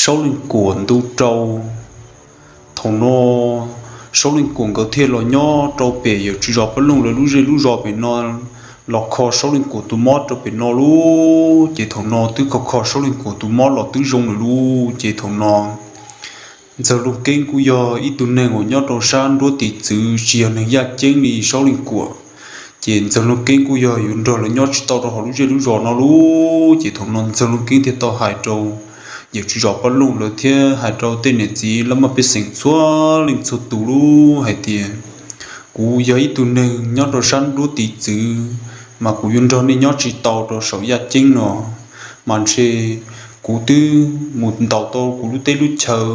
Saub Leej Kuam ntu rau. Thaum no Saub Leej Kuam nkawd thiaj los nyob rau pem yawm tswv zos Paj Looj lawv lub zej lub zos pem no, los kho Saub Leej Kuam tus mob rau pem no lub. Ces thaum no twb kho kho Saub Leej Kuam tus mob los twb zoo lawm lub. Ces thaum no Ntxawg Looj Keeb kuj yog ib tug neeg uas nyob rau sab nruab tiv txwv, tsis yog neeg yaj ceeb li Saub Leej Kuam. Ces Ntxawg Looj Keeb kuj yog yuav nrog lawv nyob tsis tau rau hauv lub zej lub zos no lub. Ces thaum no Ntxawg Looj Keeb thiaj tau hais rau yawm tswv zos Paj Looj lawv thiab hais rau tej niam txiv laj mej pej xeem txhua leej txhua tus lub hais tias, kuv yog ib tug neeg nyob rau sab nruab tiv txwv, mas kuv yuav nrog nej nyob tsis tau rau saum yaj ceeb no. Mas ntshe kuv twb mus ntaus tau kuv lub teb lub chaw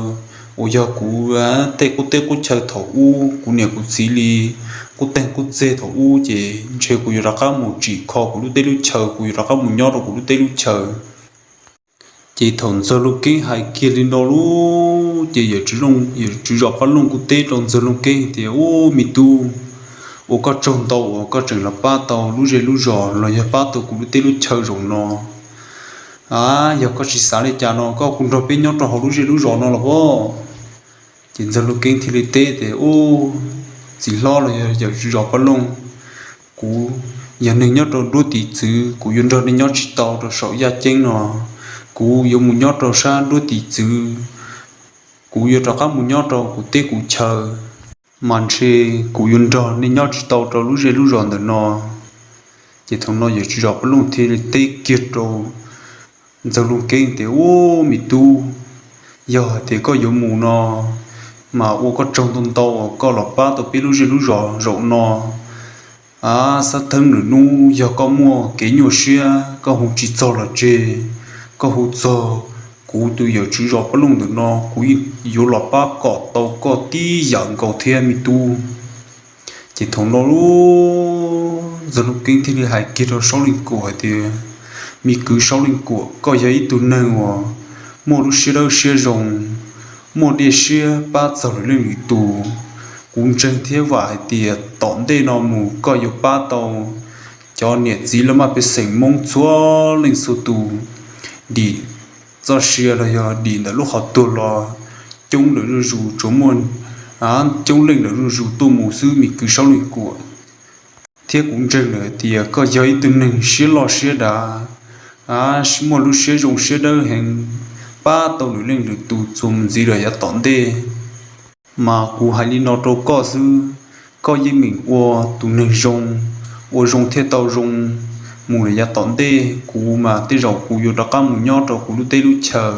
uas yog kuv tej qub teb qub chaw thaum ub, kuv niam kuv txiv li qub teeg qub txeg thaum ub, ces ntshe kuv yuav rov qab mus tsim kho kuv lub teb lub chaw, kuv yuav rov qab mus nyob rau kuv lub teb lub chaw. Ces thaum Ntxawg Looj Keeb hais kiag li no lub, ces yawm tswv zos Paj Looj kuj teb rau Ntxawg Looj Keeb tias, Ub, me tub, ua koj tsaug ntau uas koj tseem los pab tau lub zej lub zos los yog pab tau kuv lub teb lub chaw zaum no. A, yog koj tsis xav li cas no koj kuj nrog peb nyob rau hauv lub zej lub zos no los pob. Ces Ntxawg Looj Keeb thiaj li teb tias, Ub, txiv hlob los yog yawm tswv zos Paj Looj, kuv yog neeg nyob rau nruab tiv txwv, kuv yuav nrog nej nyob tsis tau rau saum yaj ceeb no. Kuv yuav mus nyob rau sab nruab tiv txwv, kuv yuav rov qab mus nyob rau kuv teb kuv chaw. Mas ntshe kuv yuav nrog nej nyob tsis tau rau lub zej lub zos ntawm no. Ces thaum no yawm tswv zos Paj Looj thiaj li teb kiag rau Ntxawg Looj Keeb tias, Ub, me tub, yog hais tias koj yuav mus no, mas ua koj tsaug ntau ntau uas koj los pab tau peb lub zej lub zos zaum no. A, xab theeb lwm hnub yog koj muaj kev nyuaj siab koj hu tsis txog los tseg, koj hu txog kuv tus yawm tswv zos Paj Looj ntawm no, kuv yuav los pab kom tau koj tib yam nkaus thiab me tub. Ces thaum no lub Ntxawg Looj Keeb thiaj li hais kiag rau Saub Leej Kuam hais tias, Me kwv Saub Leej Kuam, koj yog ib tug neeg uas muaj lub siab dawb siab zoo, muaj dej siab pab txog lwm leej lwm tus. Kuv ntseeg thiab vam hais tias tom ntej no mus koj yuav pab tau cov niam txiv laj mej pej xeem Hmoob txhua leej txhua tus dim txoj sia los yog dim ntawm lub qhov tuag los coob lawm zuj zus, tsuas muaj coob leej lawm zuj zus tuaj mus xwb me kwv Saub Leej Kuam. Thiab kuv ntseeg lawm hais tias koj yog ib tug neeg siab loj siab dav, muaj lub siab zoo siab dawb heev, pab tau lwm leej lwm tus txuas mus ntxiv lawm yav tom ntej. Mas kuv hais li no rau koj xwb, koj yeej meem ua tus neeg zoo, ua zoo thiaj tau zoo mus lawm yav tom ntej. Kuv mas tej zaum kuv yuav rov qab mus nyob rau kuv lub teb lub chaw,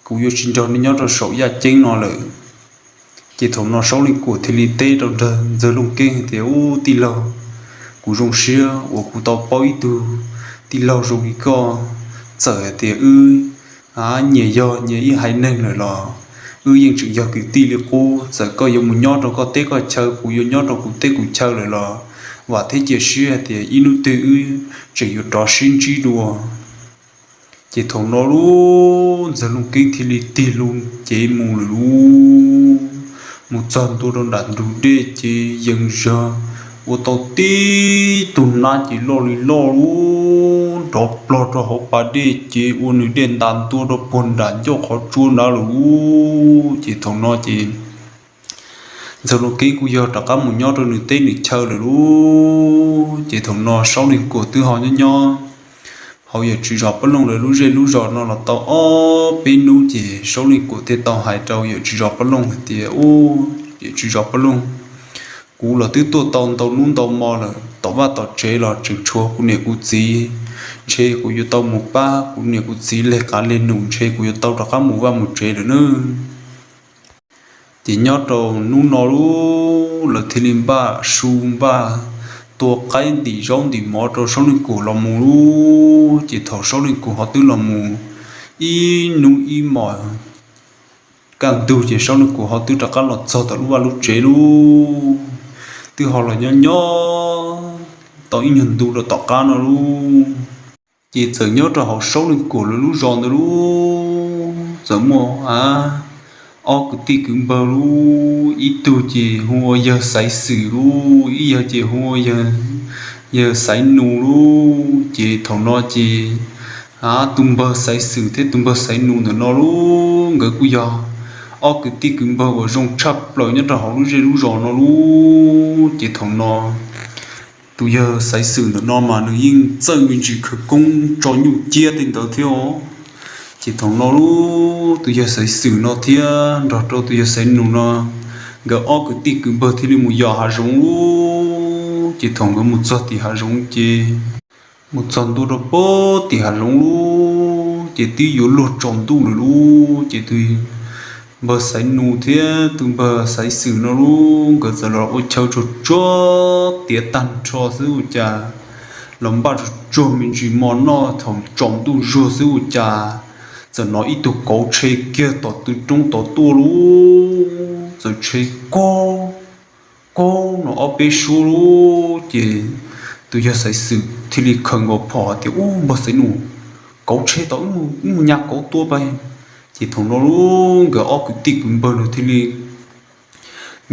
kuv yuav tsis nrog nej nyob rau saum yaj ceeb no lawm. Ces thaum no Saub Leej Kuam thiaj li teb rau nraug Ntxawg Looj Keeb hais tias, Ub tij laug, kuv zoo siab uas kuv tau paub ib tug tij laug zoo li koj. Txawm hais tias wb nyias yog nyias ib haiv neeg lawm los wb yeej tseem yog kwv tij li qub. Txawm koj yuav mus nyob rau koj teb koj chaw, kuv yuav nyob rau kuv teb kuv chaw lawm los vam thiab cia siab hais tias ib hnub twg wb tseem yuav rov sib ntsib dua. Ces thaum no lub Ntxawg Looj Keeb thiaj li tig loo cev mus lawm lub, mus txog ntua rau nram ntug dej ces yees zog ua tau tib tug nab ces loj li loj lub nrov plog rau hauv pas dej ces ua nws dej ntas ntua rau puag nram ncauj qhov tsua nrad lawm lub. Ces thaum no ces Ntxawg Looj Keeb kuj yog rov qab mus nyob rau nws teb nws chaw lawm lub. Ces thaum no Saub Leej Kuam twb ho nyob nyob hauv yawm tswv zos Paj Looj lawv lub zej lub zos no los tau ob peb hnub ces Saub Leej Kuam thiaj tau hais rau yawm tswv zos Paj Looj hais tias, Ub, yawm tswv zos Paj Looj, kuv los twb tuaj tau ntau hnub ntau hmo lawm, tom vaj tom tsev los tseem tshuav kuv niam kuv txiv. Ntshe kuv yuav tau mus pab kuv niam kuv txiv leg qav leg num, ntshe kuv yuav tau rov qab mus vaj mus tsev lawm nawb. Ces nyob rau hnub no lub lawv thiaj li npaj su npaj tua qaib ntim zaub ntim mov rau Saub Leej Kuam los mus lub. Ces thaum Saub Leej Kuam ho twb los mus ib hnub ib hmos kaj ntug ces Saub Leej Kuam ho twb rov qab los txog tom lub vaj lub tsev lub. Twb ho los nyob nyob tau ib nyuag ntu rau tom qab no lub. Ces txawm nyob rau hauv Saub Leej Kuam lawv lub zos ntawd lub, txawm muaj ob kwv tij kwv npawg lub, ib tug ces hu ua yawg Xaiv Xwm lub, ib yawg ces hu ua yawg Xaiv Nus lub. Ces thaum no ces Tus npawg Xaiv Xwm thiab tus npawg Xaiv Nus ntawm no lub nkawd kuj yog ob kwv tij kwv npawg uas zoo tshaj plaws nyob rau hauv lub zej lub zos no lub. Ces thaum no tus yawg Xaiv Xwm ntawm no mas nws yeej txawj me ntsis khawv koob tso nyuj ciab tej ntawd thiab os. Ces thaum no lub tus yawg Xaiv Xwm no thiab nrog rau tus yawg Xaiv Nus no, nkawd ob kwv tij kwv npawg thiaj li mus yos hav zoov lub. Ces thaum nkawd mus txog tim hav zoov ces mus txog ntua rau pem tim hav zoov lub ces twb yuav luag tsaus ntuj lawm lub. Ces tus npawg Xaiv Nus thiab tus npawg Xaiv Xwm no lub nkawd txawm los ua chaw tsuag tsuag tiav tag nrho xwb ua cas los npaj tsuag tsuag me ntsis mov noj thaum tsaus ntuj zuag xwb ua cas txawm hnov ib tug kauv tshe kiag tom tw roob tod tuaj lub. Txawm tshe kaug kaug no ob peb suab lub ces tus yawg Xaiv Xwm thiaj li khaws nkaus phom tias, Ub, npawg Xaiv Nus, kauv tshe tod, wb mus nyas kauv tua pab. Ces thaum no lub nkawd ob kwv tij kwv npawg no thiaj li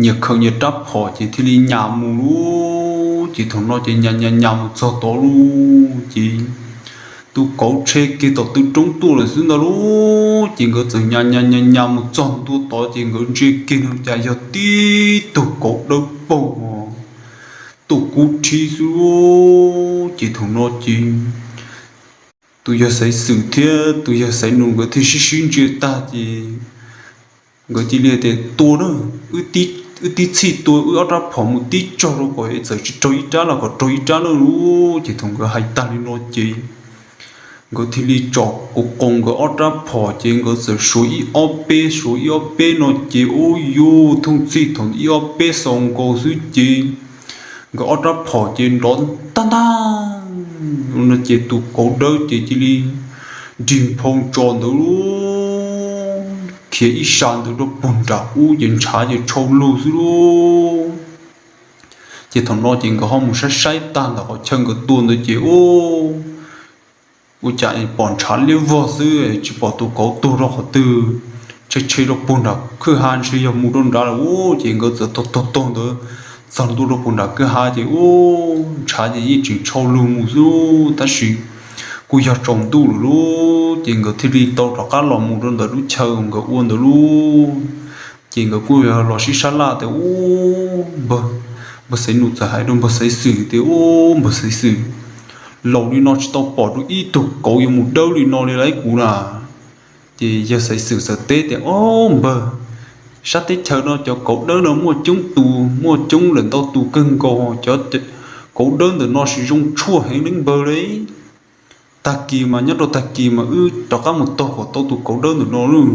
nyias khaws nyias rab phom ces thiaj li nyas mus lub. Ces thaum no ces nyas nyas nyas mus txog tod lub ces tus kauv tshe kiag tom tw roob tuaj lawm xwb ntag lub. Ces nkawd txawm nyas nyas nyas nyas mus txog ntua tod ces nkawd ntsia kiag no cas yog tib tug kauv dawb paug tuaj kub rhib xwb lub. Ces thaum no ces tus yawg Xaiv Xwm thiab tus yawg Xaiv Nus nkawd thiaj sib sib ntsia tag ces nkawd cia li tias, Tua na, wb tib txhij tua wb ob rab phom mus tib tsaug rau kom txawm tsis raug ib rab los kom raug ib rab na lub. Ces thaum nkawd hais tag li no ces nkawd thiaj li tsom qus qoos nkawd ob rab phom ces nkawd txawm suav ib ob peb suav ib ob peb no ces ub yuj thooj txhij thaum ib ob peb xaus nkaus xwb ces nkawd ob rab phom ces nrov ntag ntag no ces tus kauv dawb ces cia li nrig nphoo tso ntawd lub, khiav ib sab ntawd rau puag nram ub ces ntshav ces tshau lug xwb lub. Ces thaum no ces nkawd ho mus saib saib tag ntawm qhov chaw nkawd tua ntawd ces ub, ua cas pom ntshav liab vog xwb tsis pom tus kauv tuag rau qhov twg. Tshe tshe rau puag nram kwj ha ntshe yog mus rau nrad lawm ub. Ces nkawd txawm taug taug taug ntawd txog ntua rau puag nram kwj ha ces ub, ntshav ces yeej tseem tshau lug mus xwb tab sis kuj yog tsaus ntuj lawm lub. Ces nkawd thiaj li tau rov qab los mus rau ntawm lub chaw nkawd ua ntawd lub. Ces nkawd kuj yog los sib sab laj tias, Ub, npawg Xaiv Nus txawm hais rau npawg Xaiv Xwm tias, Ub, npawg Xaiv Xwm, laus li no tsis tau pom rau ib tug kauv yuav mus dawb li no li lauj kuv na. Ces yawg Xaiv Xwm txawm teb tias, Ob, npawg, sab teb chaws no cov kauv dawb no muaj coob tus, muaj coob lawm ntau tus kawg nkaus, cov kauv dawb ntawm no siv zoo tshuaj heev li npawg li. Tag kis mas nyob rau tag kis mas wb rov qab mus taug kom tau tus kauv dawb ntawm no lauj.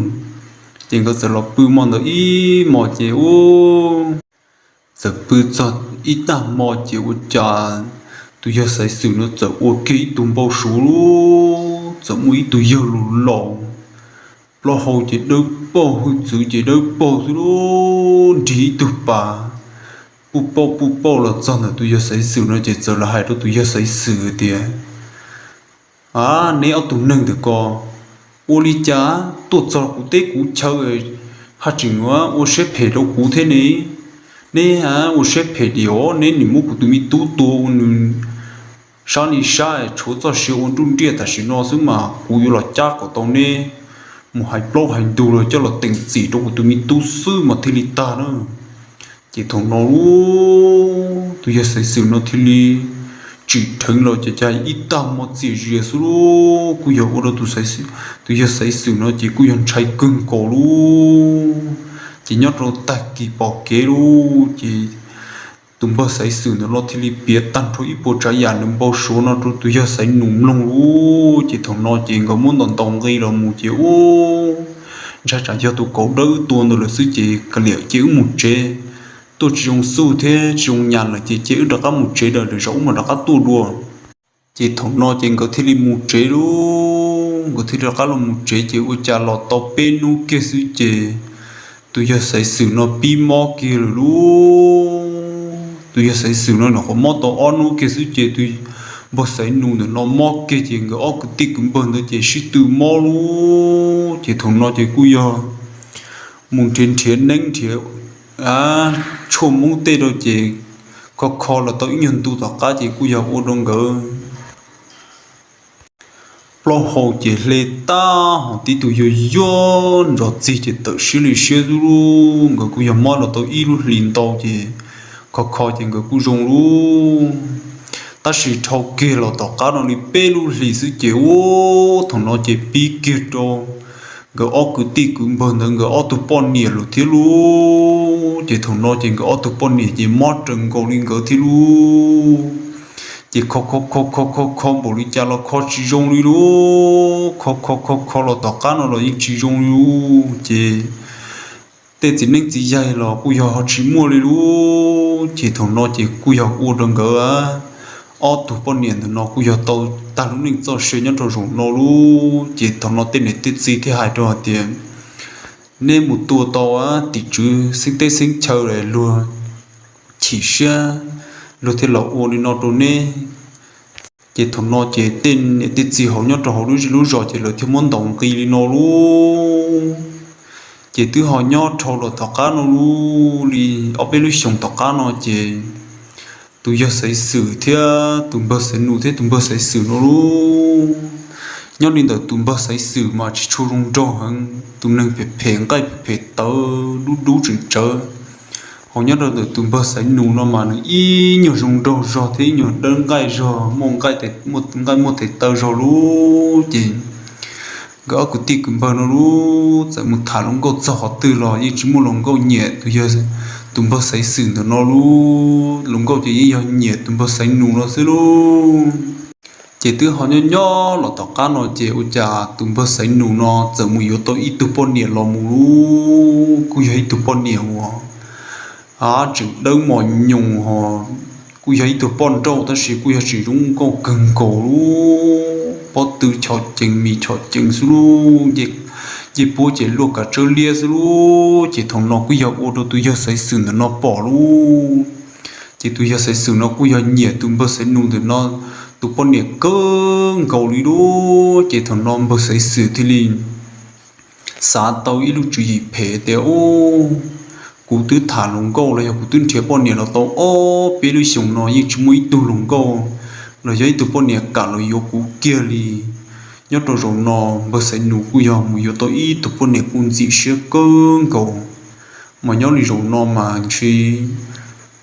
Ces nkawd txawm los pw hmo ntawd ib hmos ces ub, txawm pw txog ib tag hmo ces ua cas tus yawg Xaiv Xwm no txawm ua kiag ib tug npau suav lub, txawm muaj ib tug yawg laus laus, plaub hau ces dawb paug, hwj txwv ces dawb paug xwb lub, nrig ib tug pas puj pauj puj pauj los txog ntawm tus yawg Xaiv Xwm no ces txawm los hais rau tus yawg Xaiv Xwm tias, A, neb ob tug neeg ntawm ko ua li cas tuaj txog kuv teb kuv chaw haj tseem ua siab phem rau kuv thiab ne? Neb ua siab phem diam, neb nim muab kuv tus me tub tua ua nws sab li sab tshuav txoj sia ua nruj nriaj tam sim no xwb mas kuv yuav los cab kom tau neb mus hais plaub hais ntug los coj los teem txim rau kuv tus me tub xwb mas thiaj li tag na. Ces thaum no lub tus yawg Xaiv Xwm no thiaj li tsim dheev los ces cas ib tag hmo txias zias xwb lub, kuj yog ua rau tus yawg Xaiv Xwm no ces kuj yog ntshai kawg nkaus lub. Ces nyob rau tag kis pom kev lub ces tus npawg Xaiv Xwm ntawm no thiaj li piav tag nrho ib puas tsav yam nws npau suav no rau tus yawg Xaiv Nus mloog lub. Ces thaum no ces nkawd muab ntaus ntaus nqi los mus ces ub, ntshai tsam yog tus kauv dawb wb tua ntawd lawm xwb ces kav liam cia wb mus tsev, tuaj tsis zoo xyuas thiab tsis zoo nyas lawm ces cia wb rov qab mus tsev lawm, lwm zaus wb mam rov qab tuaj dua. Ces thaum no ces nkawd thiaj li mus tsev lub, nkawd thiaj li rov qab los mus tsev ces ua cas los tau peb hnub kiag xwb ces tus yawg Xaiv Xwm no pib mob kiag lawm lub. Tus yawg Xaiv Xwm no nyuam qhuav mob tau ob hnub kiag xwb ces tus npawg Xaiv Nus ntawm no mob kiag ces nkawd ob kwv tij kwv npawg ntawd ces sib tw mob lub. Ces thaum no ces kuj yog mus nrhiav nrhiav neeb nrhiav tshuaj hmoob tej rau ces kho kho los tau ib nyuag ntu tom qab ces kuj yog ua rau nkawd plaub hau ces hle tag ho tib tug yuag yuag nrov txig ces tawm siab li siab xwb lub. Nkawd kuj yog mob los tau ib lub hlis ntau ces kho kho ces nkawd kuj zoo lub. Tab sis dhau kiag los tom qab no li peb lub hlis xwb ces ub, thaum no ces pib kiag rau nkawd ob kwv tij kwv npawg ntawd nkawd ob tug poj niam lawm thiab lub. Ces thaum no ces nkawd ob tug poj niam ces mob raws nkaus li nkawd thiab lub. Ces kho kho kho kho kho kho npaum li cas los kho tsis zoo li lub. Kho kho kho kho los tom qab no los yeej tsis zoo li lub. Ces tej txiv neeb txiv yaig los kuj yog ho tsis muaj li lub. Ces thaum no ces kuj yog ua rau nkawd ob tug poj niam ntawm no kuj yog tau tag lub neej txoj sia nyob rau zaum no lub. Ces thaum no tej niam tej txiv thiaj hais rau hais tias, neb mus tua tau tim tswv xeeb teb xeeb chaw luag chim siab, luag thiaj los ua li no rau neb. Ces thaum no ces tej niam tej txiv hauv nyob rau hauv lub zej lub zos ces lawv thiaj muab ntaus nqi li no lub. Ces twb ho nyob dhau los tom qab no lub li ob peb lub xyoos tom qab no ces tus yawg Xaiv Xwm thiab tus npawg Xaiv Nus thiab tus npawg Xaiv Xwm no lub. Nyob li ntawm tus npawg Xaiv Xwm mas tsis tshua zoo nraug heev, tus neeg phem phem nqaij phem phem tawv dub dub tseem tsawv. Ho nyob rau ntawm tus npawg Xaiv Nus no mas nws ib nyuag zoo nraug zog thiab ib nyuag dawb nqaij zog, muaj nqaij muaj tes taw zog lub. Ces nkawd ob kwv tij kwv npawg no lub txawm mus tham hluas nkauj txog qhov twg los yeej tsis muaj hluas nkauj nyiam tus yawg, tus npawg Xaiv Xwm ntawm no lub. Hluas nkauj ces yeej yog nyiam tus npawg Xaiv Nus no xwb lub. Ces twb ho nyob nyob los tom qab no ces ua cas tus npawg Xaiv Nus no txawm mus yuav tau ib tug poj niam los mus lub. Kuj yog ib tug poj niam uas tseem dawb mos nyoos ho kuj yog ib tug poj nrauj tab sis kuj yog tseem zoo nkauj kawg nkaus lub. Pob tw chom cees mis chom cees xwb lub, ncej puab ces luaj kav tsawb liab xwb lub. Ces thaum no kuj yog ua rau tus yawg Xaiv Xwm ntawm no pom lub. Ces tus yawg Xaiv Xwm no kuj yog nyiam tus npawg Xaiv Nus ntawm no tus poj niam kawg nkaus li lub. Ces thaum no npawg Xaiv Xwm thiaj li xav tau ib lub tswv yim phem tias, ub, kuv twb tham hluas nkauj los yog kuv twb nrhiav poj niam los tau ob peb lub xyoos no yeej tsis muaj ib tug hluas nkauj los yog ib tug poj niam kam los yuav kuv kiag li. Nyob rau zaum no npawg Xaiv Nus kuj yog mus yuav tau ib tug poj niam kuj ntxim siab kawg nkaus. Mas nyob li zaum no mas ntshe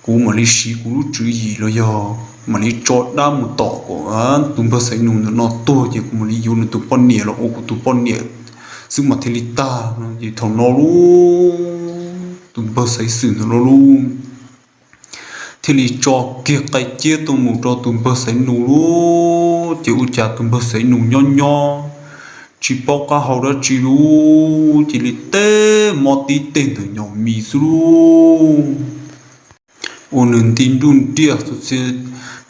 kuv mam li siv kuv lub tswv yim los yog mam li tso dab mus tom kom tus npawg Xaiv Nus ntawm no tuag ces kuv mam li yuav nws tus poj niam los ua kuv tus poj niam xwb mas thiaj li tag no. Ces thaum no lub, tus npawg Xaiv Xwm ntawm no lub thiaj li tso kiag qai ciab tuaj mus rau tus npawg Xaiv Nus lub. Ces ua cas tus npawg Xaiv Nus nyob nyob tsis paub qab hau dab tsi lub, cia li teb mob tib teg ntawm nyom mis xwb lub. Ua nws nti nruj nriaj txhua txhia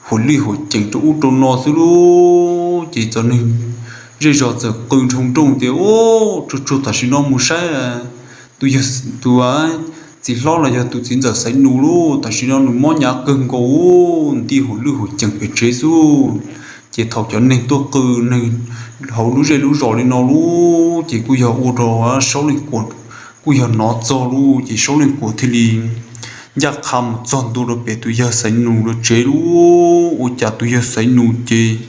huam lwj huam ceem rau ub rau no xwb lub. Ces cov neeg zej zos txawm qw nroo nrooj tias, ub, tsuag tsuag tam sim no mus saib tus yawg, tus txiv hlob los yog tus txiv ntxawm Xaiv Nus lub, tam sim no nws mob hnyav kawg nkaus, nti huam lwj huam ceem pem tsev xwb. Ces thaum cov neeg tuaj qw, neeg hauv lub zej lub zos li no lub, ces kuj yog ua rau Saub Leej Kuam kuj yog hnov txog lub, ces Saub Leej Kuam thiaj li ncaj qha mus txog ntua rau pem tus yawg Xaiv Nus lub tsev lub. Ua cas tus yawg Xaiv Nus ces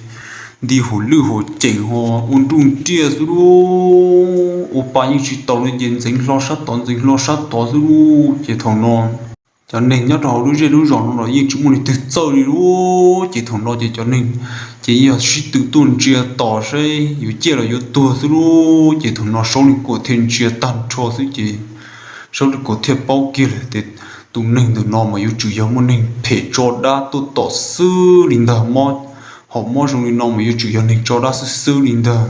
nti huam lwj huam ceem ho ua nruj nriaj xwb lub, ua pa yeej tsis taus li ces ntxeev hlo sab tod ntxeev hlo sab tod xwb lub. Ces thaum no cov neeg nyob rau hauv lub zej lub zos no los yeej tsis muaj leej twg txawj li lub. Ces thaum no ces cov neeg ces yog sib tw tuaj ntsia tos saib yuav ciaj los yuav tuag xwb lub. Ces thaum no Saub Leej Kuam thiaj ntsia tag nrho xwb ces Saub Leej Kuam thiaj paub kiag lawm tias tus neeg ntawm no mas yuav tsum yog muaj neeg phem tso dab tuaj tom xwb li ntag, mob, hom mob zoo li no mas yuav tsum yog neeg tso dab xwb xwb li ntag.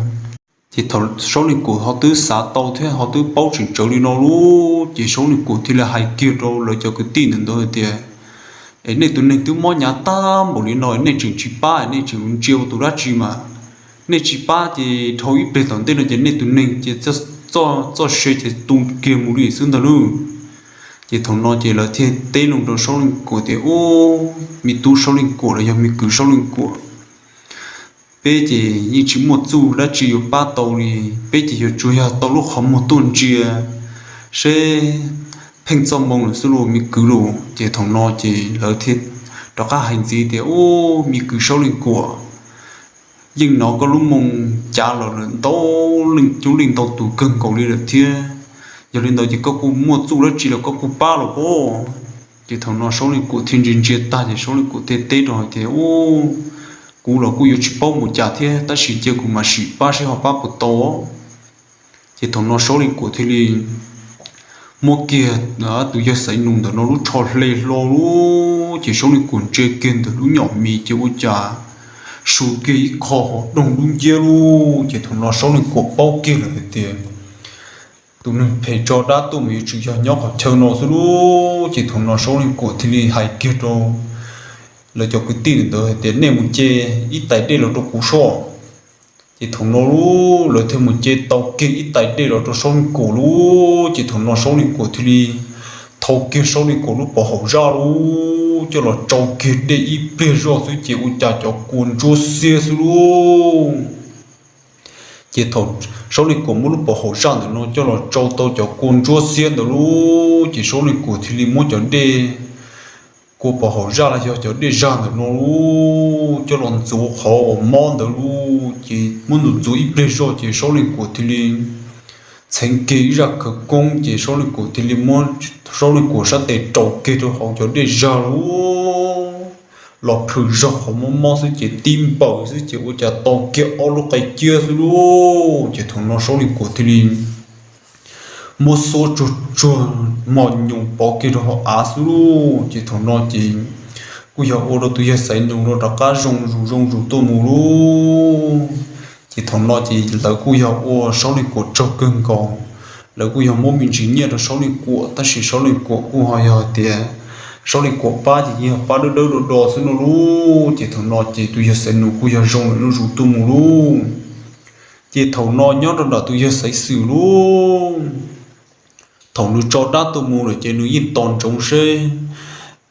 Ces thaum Saub Leej Kuam ho twb xav tau thiab ho twb paub tseem tsawv li no lub, ces Saub Leej Kuam thiaj li hais kiag rau lawv cov kwv tij ntawm ntawd hais tias, es nej tus neeg twb mob hnyav tag npaum li no nej tseem tsis pab, nej tseem ntsia ua tus dab tsi mas? Nej tsis pab ces dhau ib pliag tom ntej no ces nej tus neeg ces txoj sia ces tu kiag mus li xwb ntag lauj. Ces thaum no ces lawv thiaj teb loo rau Saub Leej Kuam tias, ub, me tub Saub Leej Kuam los yog me kwv Saub Leej Kuam, peb ces yeej tsis muaj txuj dab tsi yuav pab tau li. Peb ces yuav tsuas yog tau lub qhov muag tuaj ntsia seb pheej txoj moo lawm xwb lauj me kwv lauj. Ces thaum no ces lawv thiaj rov qab hais ntxiv tias, ub, me kwv Saub Leej Kuam, yeej hnov koj lub moo cav los lawm ntau leej coob leej ntau tus kawg nkaus li lawm thiab. Yog li ntawd ces koj kuj muaj txuj dab tsi los koj kuj pab los pob. Ces thaum no Saub Leej Kuam thiaj ntsia ntsia tag ces Saub Leej Kuam thiaj teb rau hais tias, Kuv los kuj yuav tsis paub mus cas thiab, tab sis cia kuv mam sim pab seb ho pab puas tau. Ces thaum no Saub Leej Kuam thiaj li muab kiag tus yawg Xaiv Nus ntawm no lub tsho hle hlo lub, ces Saub Leej Kuam ntsia kiag ntawm lub nyom mis ces ua cas su kiag ib qho hauv doog dub nciab lub. Ces thaum no Saub Leej Kuam paub kiag lawm hais tias tus neeg phem tso dab tuaj mus yuav tsum yog nyob qhov chaw no xwb lub. Ces thaum no Saub Leej Kuam thiaj li hais kiag rau lawv cov kwv tij ntawd hais tias, Nej mus ce ib tais dej los rau kuv soj. Ces thaum no lub lawv thiaj mus ce tau kiag ib tais dej los rau Saub Leej Kuam lub. Ces thaum no Saub Leej Kuam thiaj li thau kiag Saub Leej Kuam lub pov haum zaj lub coj los tsau kiag dej ib pliag zoj xwb ces ua cas cov kua ntsuab xiab xwb lub. Ces thaum Saub Leej Kuam muab lub pov haum zaj ntawm no coj los tsau tau cov kua ntsuab xiab ntawd lub, ces Saub Leej Kuam thiaj li muab cov dej kua pov haum zaj los yog cov dej zaj ntawm no lub coj los ntxuav qhov uas mob ntawd lub. Ces muab ntxuav ntxuav ib pliag zoj ces Saub Leej Kuam thiaj li txheev kiag ib zaj khawv koob ces Saub Leej Kuam thiaj li muab Saub Leej Kuam sab tes rau kiag rau hauv cov dej zaj lub los plhws zog qhov mob mob xwb ces tib npaws xwb ces ua cas tau kiag ob lub qe ciab xwb lub. Ces thaum no Saub Leej Kuam thiaj li muab xuab tsuag tsuag mos nyoos pov kiag rau hauv av xwb lub. Ces thaum no ces kuj yog ua rau tus yawg Xaiv Nus no rov qab zoo zus zoo zus tuaj mus lub. Ces thaum no ces lawv kuj yog ua Saub Leej Kuam tsaug kawg nkaus, lawv kuj yog muab me ntsis nyiaj rau Saub Leej Kuam tab sis Saub Leej Kuam kuj ho yog hais tias Saub Leej Kuam pab ces yog pab dawb dawb do do xwb no lub. Ces thaum no ces tus yawg Xaiv Nus kuj yog zoo lawm zuj zus tuaj mus lub. Ces thaum no nyob rau nram tus yawg Xaiv Xwm lub, thaum nws tso dab tuaj mus lawm ces nws yeej tos ntsoov seb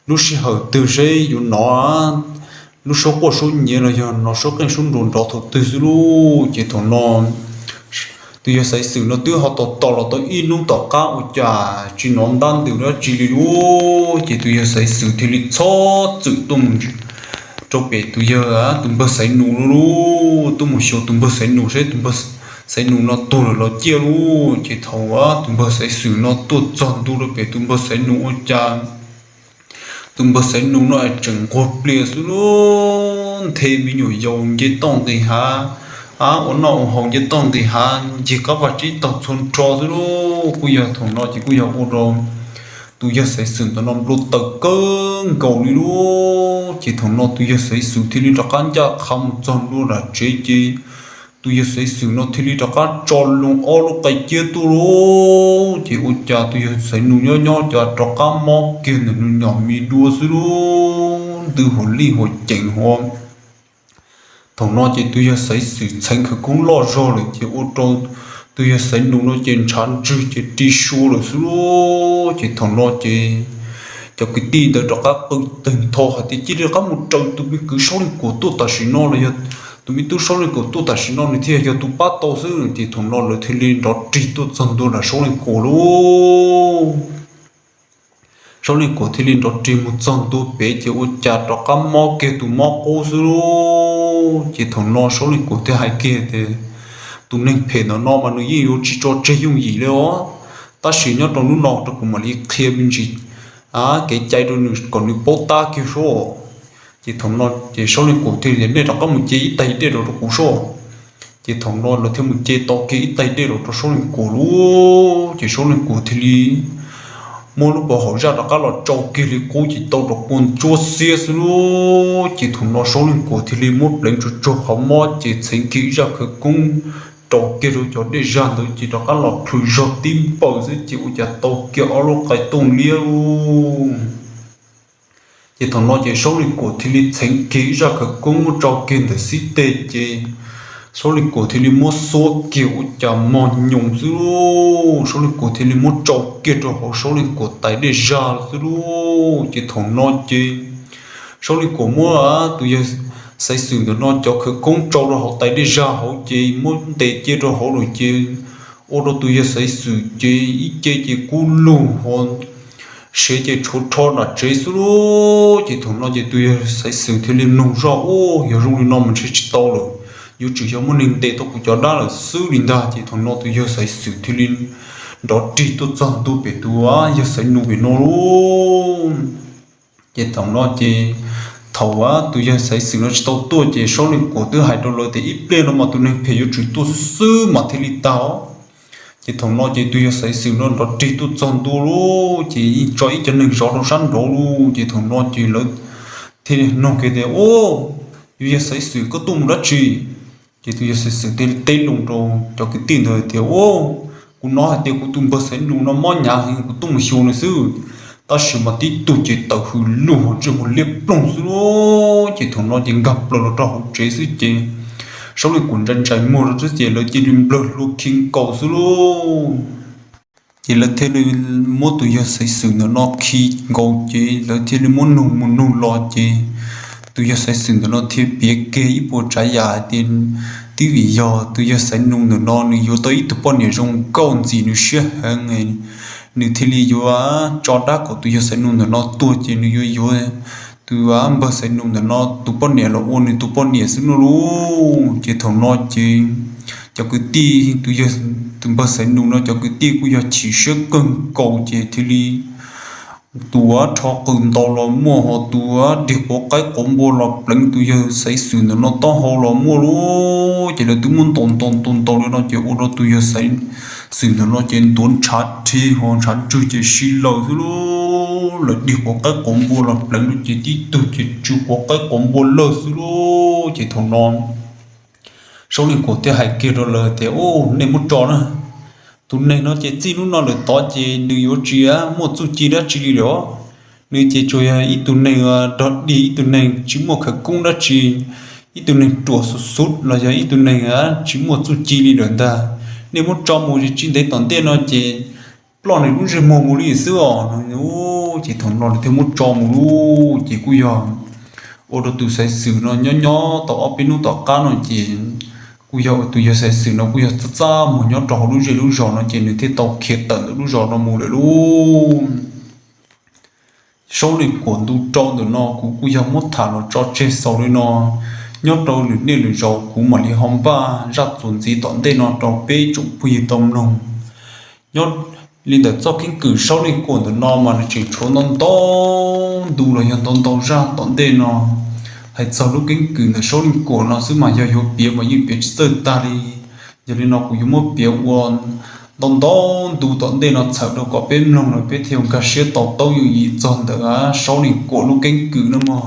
lub sij hawm twg seb yuav hnov lub suab quaj suab nyiav los yog hnov suab qeej suab nruas nrov thaum twg xwb lub. Ces thaum no tus yawg Xaiv Xwm no twb ho tos tos los tau ib hnub tom qab ua cas tsis hnov ntab ntws dab tsi li lub. Ces tus yawg Xaiv Xwm thiaj li txhob txwm tuaj mus rau pem tus yawg, tus npawg Xaiv Nus lub lub, tuaj mus xyuas tus npawg Xaiv Nus seb tus npawg Xaiv Nus no tuag lawm los ciaj lub. Ces thaum tus npawg Xaiv Xwm no tuaj txog ntua rau pem tus npawg Xaiv Nus ua cas tus npawg Xaiv Nus no tseem nquag plias xwb lub, nthe me nyuam yaus nce toj nqis hav, ua noj ua haus nce toj nqis hav ncig qab vaj tsib taug txhua nrho xwb lub. Kuj yog thaum no ces kuj yog ua rau tus yawg Xaiv Xwm ntawm no nplua taws kawg nkaus li lub. Ces thaum no tus yawg Xaiv Xwm thiaj li rov qab ncaj qha mus txog ntua nram tsev ces tus yawg Xaiv Xwm no thiaj li rov qab tso loo ob lub qe ciab tuaj lub. Ces ua cas tus yawg Xaiv Nus nyob nyob cas rov qab mob kiag ntawm nws nyom mis dua xwb lub, ntws huam lij huam ceem hov. Thaum no ces tus yawg Xaiv Xwm txheev khawv koob loj zog lawm ces ua rau tus yawg Xaiv Nus no ces ntshav ntswg ces ri sua lawm xwb lub. Ces thaum no ces cov kwv tij ntawd rov qab qw tawg ntho hais tias, Cia li rov qab mus raws tus me kwv Saub Leej Kuam tuaj tam sim no los yog tus me tub Saub Leej Kuam tuaj tam sim no nws thiaj yog tus pab tau xwb. Ces thaum no lawv thiaj li nrov rig tuaj txog ntua nram Saub Leej Kuam lub. Saub Leej Kuam thiaj li nrov rig mus txog ntua pem ces ua cas rov qab mob kiag tus mob qub xwb lub. Ces thaum no Saub Leej Kuam thiaj hais kiag tias, Tus neeg phem ntawm no mas nws yeej yuav tsis tso tseg yooj yim li os. Tab sis nyob rau hnub no rau kuv mam li qhia me ntsis kev cai rau nws kom nws paub tab kiag sub. Ces thaum no ces Saub Leej Kuam thiaj li, Nej rov qab mus ce ib tais dej los rau kuv sub. Ces thaum no lawv thiaj mus ce tau kiag ib tais dej los rau Saub Leej Kuam lub. Ces Saub Leej Kuam thiaj li muab lub pov haum zaj rov qab los tsau kiag li qub ces tau rau kua ntsuab xiab xwb lub. Ces thaum no Saub Leej Kuam thiaj li muab pleev tsuag tsuag qhov mob ces txheev kiag ib zaj khawv koob rau kiag rau cov dej zaj ntawd ces rov qab los plhws zog tib npaws xwb ces ua cas tau kiag ob lub qe tooj liab lub. Ces thaum no ces Saub Leej Kuam thiaj li txheev kiag ib zaj khawv koob muab tso kiag ntawm xib teg ces Saub Leej Kuam thiaj li muab xuab kiag ua cas mos nyoos xwb lub. Saub Leej Kuam thiaj li muab tsau kiag rau hauv Saub Leej Kuam tais dej zaj xwb lub. Ces thaum no ces Saub Leej Kuam muab tus yawg Xaiv Xwm ntawm no cov khawv koob tsau rau hauv tais dej zaj hauv ces muab ntes cia rau hauv lawm ces ua rau tus yawg Xaiv Xwm ces ib ce ces kub lug ho siav ces tshuav rho nram tsev xwb lub. Ces thaum no ces tus yawg Xaiv Xwm thiaj li mloog zoj, Ub, yog zoo li no mas ntshe tsis tau lawm. yuav tsum yog muaj neeg ntes tau kuv cov dab lawm xwb li ntag. Ces thaum no tus yawg Xaiv Xwm thiaj li nrov rig tuaj txog ntua pem tus yawg Xaiv Nus pem no lauj. Ces thaum no ces thaum tus yawg Xaiv Xwm no tsis tau tuaj ces Saub Leej Kuam twb hais rau lawv tias ib pliag no mas tus neeg phem yuav tsum tuaj xwb mas thiaj li tau. Ces thaum no ces tus yawg Xaiv Xwm no nrov rig tuaj txog ntua lauj, ces tso ib cov neeg zov rau sab nraud lauj. Ces thaum no ces lawv thiaj nug kiag tias, Ub, yawg Xaiv Xwm, koj tuaj mus dab tsi? Ces tus yawg Xaiv Xwm thiaj teb loo rau cov kwv tij ntawd tias, Ub, kuv hnov hais tias kuv tus npawg Xaiv Nus no mob hnyav heev, kuv tuaj mus xyuas nws xwb. Tab sis mas tib tug ces tawm hws lug ntsej muag liab ploog xwb lauj. Ces thaum no ces nkag plaws los rau hauv tsev xwb ces Saub Leej Kuam ntsais ntsais muag rau xwb ces lawv cia li nplawg hlua khi nkaus xwb lauj. Ces lawv thiaj li muab tus yawg Xaiv Xwm ntawm no khi nkaus ces lawv thiaj li muab nug mus nug los ces tus yawg Xaiv Xwm ntawm no thiaj piav kiag ib puas tsav yam hais tias twb vim yog tus yawg Xaiv Nus ntawm no nws yuav tau ib tug poj niam zoo nkauj ntxim nws siab heev, nws thiaj li yuav tso dab kom tus yawg Xaiv Nus ntawm no tuag ces nws yuav yuav tus npawg Xaiv Nus ntawm no tus poj niam los ua nws tus poj niam xwb no lauj. Ces thaum no ces cov kwv tij tus yawg, tus npawg Xaiv Nus no cov kwv tij kuj yog chim siab kawg nkaus ces thiaj li tus rho qws ntaus los muaj, ho tus dig quav qaib quav npua los pleev tus yawg Xaiv Xwm ntawm no taub hau los muaj lauj. Ces lawv twb muab ntaus ntaus ntaus ntaus li no ces ua rau tus yawg Xaiv Xwm ntawm no ces ntuav ntshav rhi ho ntshav ntswg ces si lawm xwb lauj. Lawv dig quav qaib quav npua los pleev lawm ces tib tug ces tsw quav qaib quav npua lawm xwb lauj. Ces thaum no Saub Leej Kuam thiaj hais kiag rau lawv tias, Ub, nej muab tso na, tus neeg no ces txij hnub no lawm tod ces nws yuav tsis muaj txuj ci dab tsi li lawm. Nws ces tsuas yog ib tug neeg dog dig, ib tug neeg tsis muaj khawv koob dab tsi, ib tug neeg ruam xuv xuv los yog ib tug neeg tsis muaj txuj ci li lawm ntag. Nej muab tso mus ces tsis ntev tom ntej no ces ploj nws lub ntsej muag mus li xwb os. Ces thaum no lawv thiaj muab tso mus lauj. Ces kuj yog ua rau tus Xaiv Xwm no nyob nyob tau ob peb hnub tom qab no ces kuj yog ua tus yawg Xaiv Xwm no kuj yog txaj txaj muag nyob rau hauv lub zej lub zos no ces nws thiaj tau khiav tawm ntawm lub zos no mus lawm lauj. Saub Leej Kuam ntu rau ntawm no kuv kuj yog muab tham los tso tseg xaus li no. Nyob rau lwm niaj lwm zaus kuv mam li ho npaj zaj txuas ntxiv tom ntej no rau peb tsoom phooj ywg tau mloog. Nyob li ntawm txoj keeb kwm Saub Leej Kuam ntawm no mas nws tseem tshuav ntau ntau ntu los yog ntau ntau zaj tom ntej no. Hais txog lub keeb kwm ntawm Saub Leej Kuam no xwb mas yog yuav piav mas yeej piav tsis txawj tag li. Yog li no kuv yuav muab piav ua ntau ntau ntu tom ntej no txhawm rau kom peb mloog los peb thiaj nkag siab to taub yooj yim txog ntawm Saub Leej Kuam lub keeb kwm no mog.